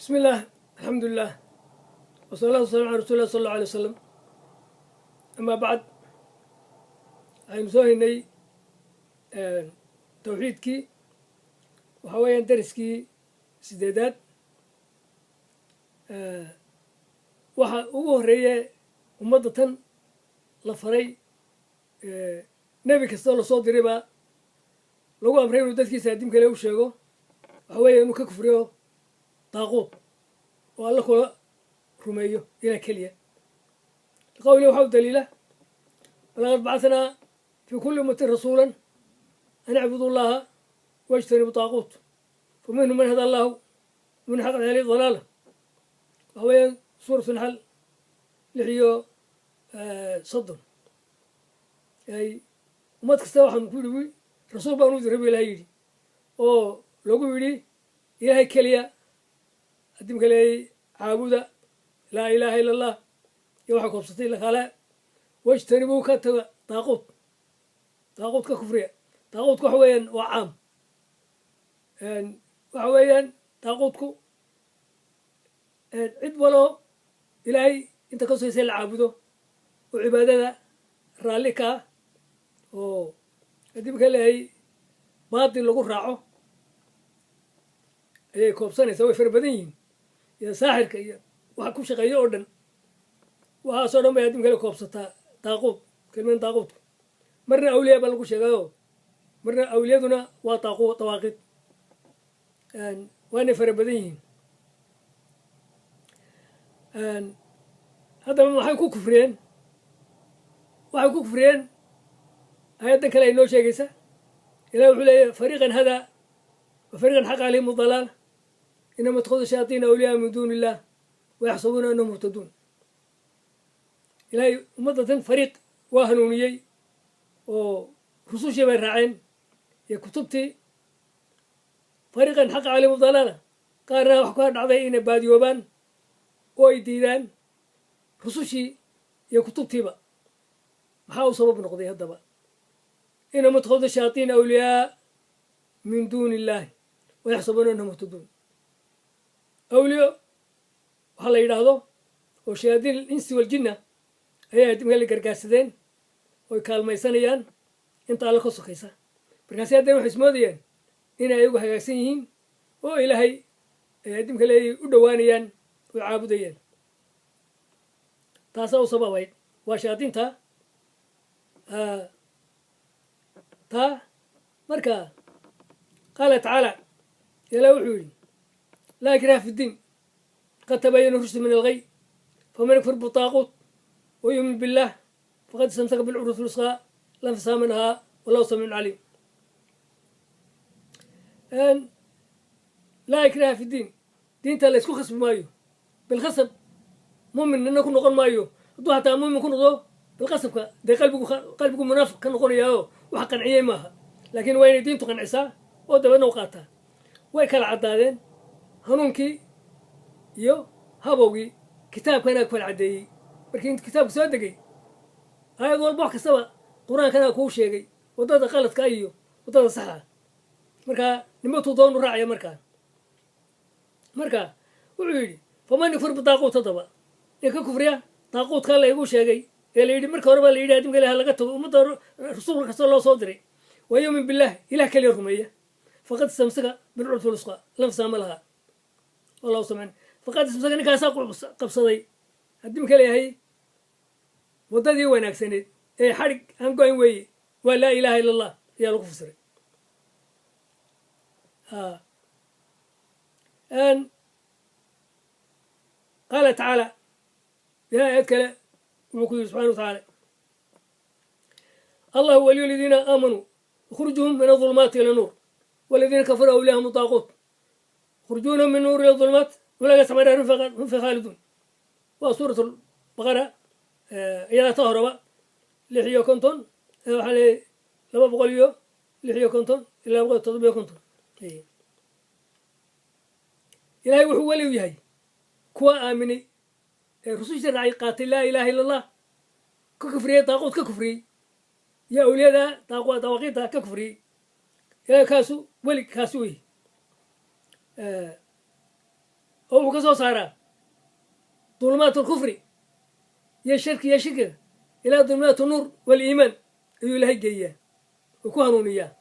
Bismi illaah, alxamdulilah, wasalaatu wasalamu ala rasuuli llah sal allahu alay wasalam. Amaa bacd, waxaynu soo haynay tawxiidkii. Waxaa weeyaan dariskii sideedaad. Waxa ugu horreeye ummadda tan la faray, nebi kastoo lasoo diray baa lagu amray inuu dadkiisa addim kale u sheego, waxa weeya inuu ka kufriyo daaquud oo alla kula rumeeyo ilah keliya. Qawli waxaa u daliila: walaqad bacanaa fii kulli ummatin rasuula an icbudu llaha wajtanibu daaquut, fa minhum man hada allahu man xaqat caleyhi dalaala. Waxa weeyaan suuratu Naxal 36. Ay ummad kasta waxaanu ku yidhi rasuul baanu diray bu ilahay yidhi, oo lagu yidhi ilaahay keliya adimka leeyay caabuda, laa ilaaha illa allah iyo waxaa koobsatay lakale, wajtanibuu ka taga daaquud, daaquud ka kufriya. Daaquudku waxa weeyaan waa caam. Waxa weeyaan daaquudku cid waloo ilaahay inta ka soysay la caabudo oo cibaadada raalli ka ah oo adimka leeyahay baatil lagu raaco ayay koobsanaysaa. Way fara badan yihiin, iyo saaxirka iyo waxa ku shaqeeya oo dhan, waxaasoo dhan bay addim kale koobsataa daaquud. Kelmadan daaquudku marna awliya baa lagu sheegayo, marna awliyaduna waa dawaaqid, waanay fara badan yihiin. Haddaba maxay ku kufriyeen? Waxay ku kufriyeen aayaddan kale ay noo sheegaysa. Ilahi wuxuu leeyahy: fariiqan hadaa wa fariiqan xaqa calayhim dalaala, inama ittakhaduu shayaatiina awliyaa min duuni illah wayaxsabuuna annahum muhtaduun. Ilaahay ummadda tan fariiq waa hanuuniyey oo rusushii bay raaceen iyo kutubtii. Fariiqan xaqa calayhim dalaala, qaarna wax ka dhacday inay baadiyoobaan oo ay diidaan rusushii iyo kutubtiiba. Maxaa u sabab noqday haddaba? Inama ittakhaduu shayaatiina awliyaa min duuni illahi wayaxsabuuna annahum muhtaduun. Awliyo waxaa la yidhaahdo oo shayaadiin insi waljinna ayaa adimka la gargaarsadeen oy kaalmaysanayaan inta alla ka sokaysa. Markaasi haddana waxay ismoodayaan inay ayagu hagaagsan yihiin oo ilaahay ay addimka leeyay u dhowaanayaan oo caabudayaan. Taasaa u sababayd, waa shayaadiinta taa. Marka qaala tacaala, ilaa wuxuu yidhi: laa ikraha fi ddiin, qad tabayana rushdu min alghay, faman yakfur bitaaquut wa yuumin billah faqad istamsaka bilcurwati lwusqaa laa infisaama lahaa, wallahu samiicun caliim. Laa ikraha fi ddiin, diinta la ysku khasbi maayo. Bilkhasab mumin nina ku noqon maayo. Hadduu xataa mumin ku noqdo bilqasabka, dee qalbigu munaafiq ka noqonayaaoo wax qanciyey maaha. Laakiin waa inay diintu qancisaa oo dabeedna u qaataa. Way kala caddaadeen hanuunkii iyo habowgii, kitaabkanaa kala caddeeyey. Markii intu kitaabka soo degay, aayad walba wax kastaba qur-aankanaa kuu sheegay waddada qaladka iyo waddada saxa. Markaa nimatuu doonu raacaya. Marka wuxuu yidhi: faman yakfur bidaaquut, haddaba nin ka kufriya daaquudkaa la igu sheegay ee la yidhi marka horeba la yidhi adimka ilaha laga tago, ummadda rasuulka kastoo loo soo diray, wa yuumin billaah, ilah keliya rumeeya, faqad istamsaka bilcurwati lwusqa laa infisaama lahaa, wallahu samiin. Faqad istamsaka, ninkaasaa qabsaday haddii ka leeyahay waddadii wanaagsaneed ee xadhig aan go-ayn weeye, waa laa ilaha illa allah ayaa lagu fasiray. Qaala tacaala, ilahay aayad kale wuxuu ku yidhi subxana wa tacaala: allahu waliyu aladiina aamanuu yukhrijuhum min adulumaati ila nuur, waladiina kafaruu awliyaahum daaquut yukhrijuunahum min nuur ila dulumaat, ulaika asxaabu naar hum fi khaaliduun. Waa suurat baqara, iyadaa ta horeba 56, waxaa leeyay 256 ilaa 157. Ilaahay wuxuu weli u yahay kuwa aaminay ee rususha raacay, qaatay laa ilaha illa allah, ka kufriyey daaquud, ka kufriyey iyo awliyada dawaaqiidta ka kufriyey. Ilahay kaasu weli kaasu wey. Oo wuxuu ka soo saaraa dulumaat alkufri iyo shirki iyo shirkiga ilaa dulumaat nuur waliimaan ayuu Ilaahay geeyaa oo ku hanuuniyaa.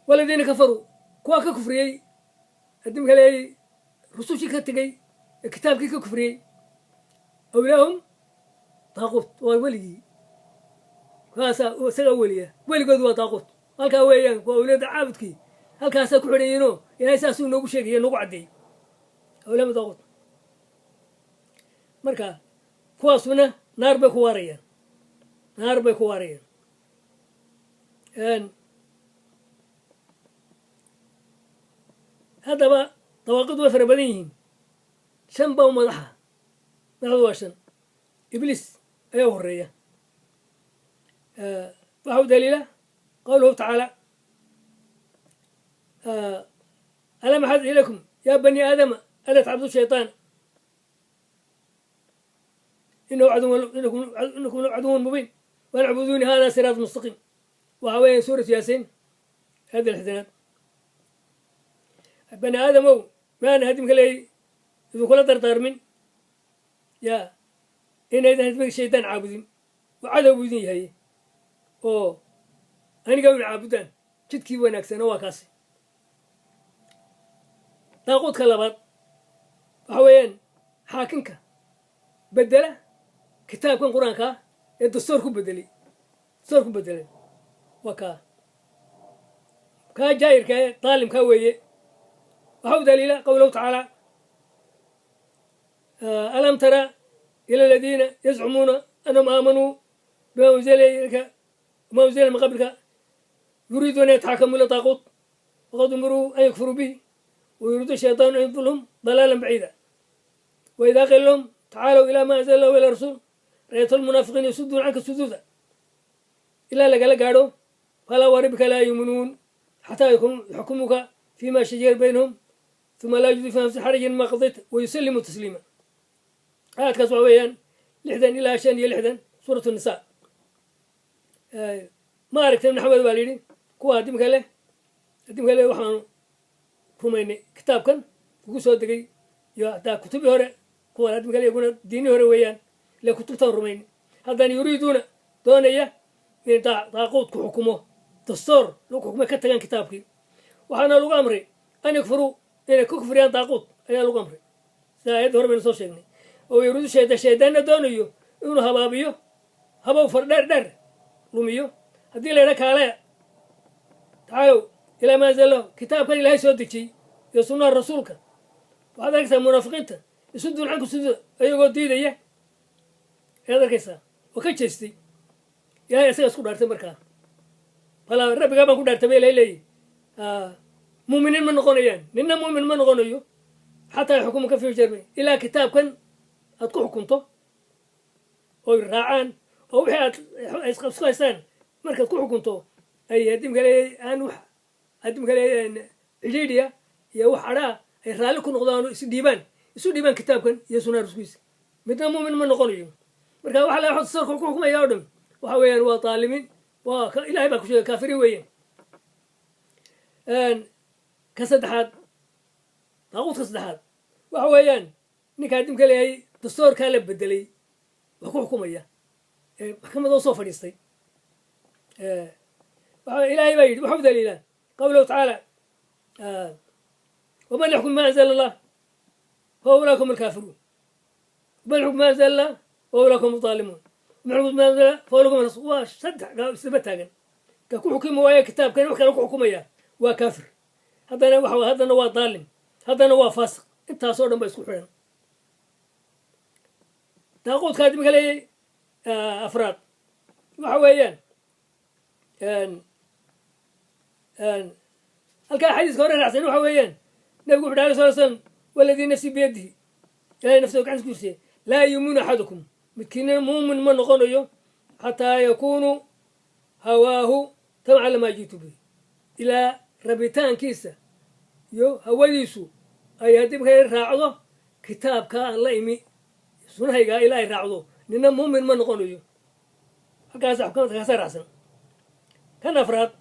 Waladiina kafaruu, kuwaa ka kufriyey, adimka leeyay, rusushii ka tegey ee kitaabkii ka kufriyey, awliyaahum daaquut, waa weligii kaasaa isagaa weliya, weligood waa daaquut. Halkaa weeyaan waa awliyada caabudkii, halkaasaa ku xidhan yihiinoo Ilahay saasuu noogu sheegaya, noogu caddeeyey awliyaahum daaquut. Marka kuwaasuna naar bay ku waarayaan, naar bay ku waarayaan. Haddaba dawaaqidu way fara badan yihiin. Shan baa madaxa, madaxdu waa shan. Ibliis ayaa horeeya. Waxa u daliila qawluhu tacaala: alam axad ilaykum ya bani aadama alaa tacbudu shayطaan inahu inakum caduwun mubiin waan acbuduuni hada siraat mustaqiim. Waxa weeya suuratu Yaasiin, aayadda 60aad. Bani aadamow, maana hadimka leeyay idinkula dardaarmin ya inaydan hadimka shaydaan caabudin oo cadow buu idin yahay, oo aniga una caabudaan, jidkii wanaagsana waa kaasi. Daaquudka labaad waxa weeyaan xaakimka bedela kitaabkan Qur-aankaa ee dastoor ku bedelay, dastoor ku bedelay, waa kaa jaayirka ee daalimkaa weeye. Waxa u daliila qowlahu tacaala: alam tara ila aladiina yazcumuuna annahum aamanuu bima unzila ilayka wama unzila min qablika yuriiduuna an yataxakamuu ila daaquut waqad umiruu an yakfuruu bihi wayuriidu shaytaanu an yudilhum dalaalan baciida wa idaa qiila lahum tacaalow ilaa ma anzala allahu ila rasuul ra'ayta almunaafiqiina yasuduuna canka suduuda, ilaa lagala gaadho falaa warabbika laa yuuminuun xataa yuxkumuka fima shajara baynahum uma laa yajidu fi anfusihim xarajan mima qadayta wayusallimuu tasliima. Aayadkaas waxa weeyaan 60 ilaa 65 suuratu Nisa. Ma aragtay, Maxamed, baa la yidhi, kuwa adimka leh waxaanu rumaynay kitaabkan kugu soo degay iyo hataa kutubii hore, kuwan adimka le iyaguna diinii hore weeyaan ile kutubtaan rumaynay, haddana yuriiduuna doonaya inay daaquud ku xukumo, dastoor lagu xukumay, ka tagaan kitaabkii. Waxaana lagu amray an yakfuruu, inay ku kufriyaan daaquud ayaa lagu amray, sida aayadda hore baynu soo sheegnay. Oo yuriidu shaytaan, shaydaanna doonayo inuu habaabiyo, habow far dheer dheer lumiyo. Haddii la yidha kaaleya, tacaalow ilaa maa anzala, kitaabkan Ilaahay soo dejiyey iyo sunnaha rasuulka, waxaad arkaysaa munaafiqiinta isu dulcanku sida ayagoo diidaya ayaad arkaysaa oo ka jeestay. Ilahay isaga isku dhaartay markaa: falaa, rabbigaa baan ku dhaartay ba Ilahay leeyahy, muuminiin ma noqonayaan, nina muumin ma noqonayo xataa yaxkumuka fi jarbi, ilaa kitaabkan aad ku xukunto oy raacaan oo wixii aad isku haystaan markaad ku xukunto ay adimka leeyahay aan wax adimka leeyahay cidhiidhiya iyo wax adhaa ay raalli ku noqdaan oo isu dhiibaan, isu dhiibaan kitaabkan iyo sunnaha rasuulkiisa, midna muumin ma noqonayo. Marka waxa la sarka ku xukumaya o dhan waxa weeyaan waa daalimiin, waa Ilahay baa ku sheegay, kaafiriin weeyaan. Ka saddexaad, daaquudka saddexaad, waxa weeyaan ninka adimka leeyahay dastoorkaa la bedelay wax ku xukumaya ee maxkamadoo soo fadhiistay. Waxa Ilaahay baa yidhi, waxa u daliilaa qawluhu tacaala: waman yaxkum bima anzala allah fa ulaika hum alkaafiruun, waman yaxkum bima anzala allah fa ulaika hum aldaalimuun, waman yaxkum bima anzala fa ulaika hum. Waa saddex isdaba taagan. Ka ku xukumi waaya kitaabkan wax kale ku xukumaya waa kaafir, haddana waxa haddana waa daalim, haddana waa faasiq. Intaasoo dhan ba isku xidhan. Daaquudka adimka leeyay afraad waxa weeyaan halkaa xadiiska hore raacsan, waxa weeyaan nabigu wuxu alay sala slam: waladii nafsii biyadihi, Ilahay nafsida gacantiisa ku jirtay, laa yuuminu axadukum, midkiina muumin ma noqonayo, xataa yakuunu hawaahu tabcan lamaa ji'tu bihi, ilaa rabitaankiisa iyo hawadiisu ay haddii markaa raacdo kitaabka aan la imi, sunahaygaa ilaa ay raacdo, nina muumin ma noqonayo. Halkaas kaasa raacsan. Kan afraad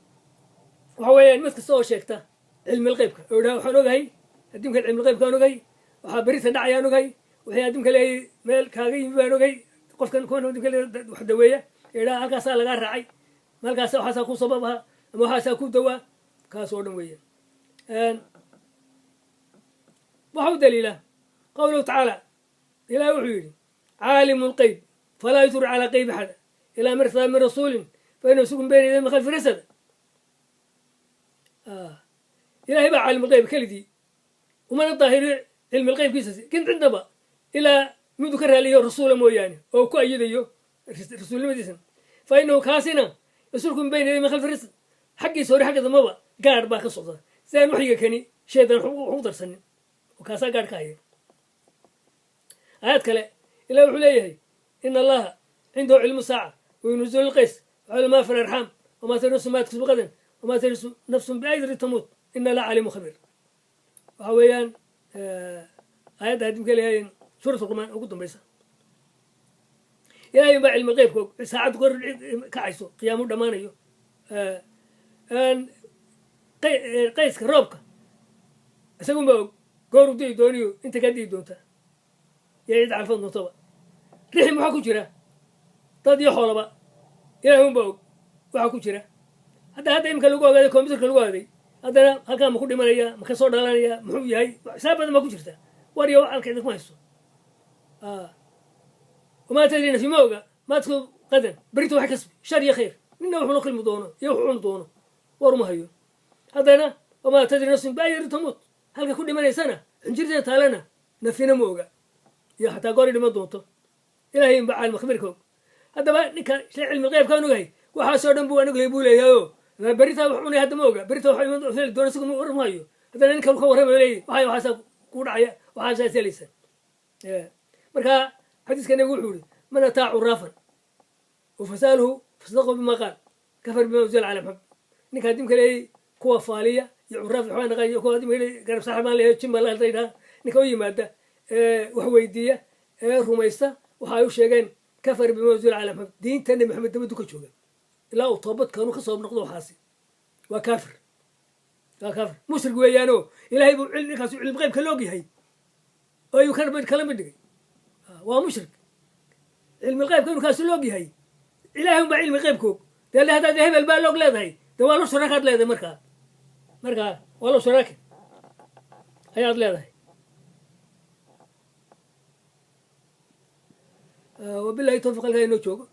waxa weeyaan mid kasta oo sheegta cilmilqeybka oo idhaha waxaan ogahay adduunkan cilmilqeybka aan ogahay. Waxaa berita dhacayaan ogahay, waxay adduunka leeyahay meel kaaga yimi baan ogahay. Qofkan kuwan adduunka leeyahay wax daweeya idhaa, halkaasaa lagaa raacay, halkaasa waxaasaa ku sabab aha ama waxaasaa ku dawaa, kaas oo dhan weeyaan. Waxa u daliila qawluhu tacaala, ilaah wuxuu yidhi: caalimu lqeyb falaa yudhiru calaa qeybi axada ilaa man irtadaa min rasuulin fa inahu yasluku min bayni yadayhi min khalfi rasada. Ilahay baa caalim lqeyb keligii, umana daahiriyo cilmi lqeybkiisa kin cidnaba ilaa miduu ka raaliyo rasuula mooyaane, oo ku ayidayo rasuulnimadiisa. Fa inahu kaasina yasluku min bayni yadayhi min khalfi rasad, xaggiisa hore xagga dambaba gaadh baa ka socda, si aan waxyiga kani shaydan wax ugu darsanin, oo kaasaa gaadh ka haya. Aayad kale ilah wuxuu leeyahay: ina allaha cindahu cilmu saaca wayunazzilu lqays wayaclamu ma fi larxaam wamaa tadri nafsun ma taksibu gadan wamaa tadri nafsun biayi ardin tamuut ina allaha caliimu khabiir. Waxa weeyaan aayadda haddii ka leeyahay suurat Luqmaan ugu dambaysa. Ilahay baa cilmi qeybka og, saacaddu goor kacayso, qiyaamu dhammaanayo, qayska roobka isagun baa og gooru di'i dooniyo inta kaa di'i doonta iyo cid calfan doontaba. Rixim waxaa ku jira dad iyo xoolaba ilahay un baa og waxaa ku jira. Hadda imika lagu ogaaday, computerka lagu ogaaday, haddana halkaa ma ku dhimanaya, ma ka soo dhalanaya, muxuu yahay, xisaab badan baa ku jirta. War iyo halka idinku haysto. Wamaa tadri nafsi, ma oga, maa taksibu qadan, berito waxay kasbi, shar iyo khayr nina wuxuu la kulmi doono iyo wuxuu cuni doono war uma hayo. Haddana wamaa tadri nafsun biayi ardin tamuut, halka ku dhimanaysana, xinjirteeda taalana, nafina ma oga iyo xataa goori dhiman doonto. Ilahay inba caalim khabiirka og. Haddaba ninka shay cilmi qeybkaan ogahay, waxaasoo dhan buu anigu buu leeyahayo. Berritaa wax cunaya hadda ma oga, berritaa wax iman heli doona isagu war ma hayo. Haddana ninka ka warramayo leeyahy waxay waxaasaa ku dhacaya, waxaasaa helaysa. Marka xadiiska nabigu wuxuu yihi: man ataa curaafan wa fasa'alahu fasadaqahu bima qaal kafar bima unzila cala Maxamed. Ninka adimka leeyay kuwa faaliya iyo curaaf waxbaa naqan iyo kuwa adimka leeyay garab saaxib baan leeyahay, jin baa la hadlaydhaa, ninka u yimaada ee wax weydiiya ee rumaysta waxa ay u sheegeen, kafar bima unzila cala Maxamed, diinta Nabi Maxamed dabadu ka jooga ilaa uu toobad keenu kasoo noqdo. Waxaasi waa kaafir, waa kaafir, mushrik weeyaano. Ilaahay buu ninkaasu cilmi qeybka la og yahay oo ayuu kala mid dhigay. Waa mushrik. Cilmi qeybka inuu kaasu la og yahay, ilahay unbaa cilmi qeybkoog. Dee haddaad hebel baa loog leedahay, dee waa lo sharaakaad leedahay. Markaa waa lo sharaake ayaad leedahay. Wabilahi tawfiq, halkaa inoo joogo.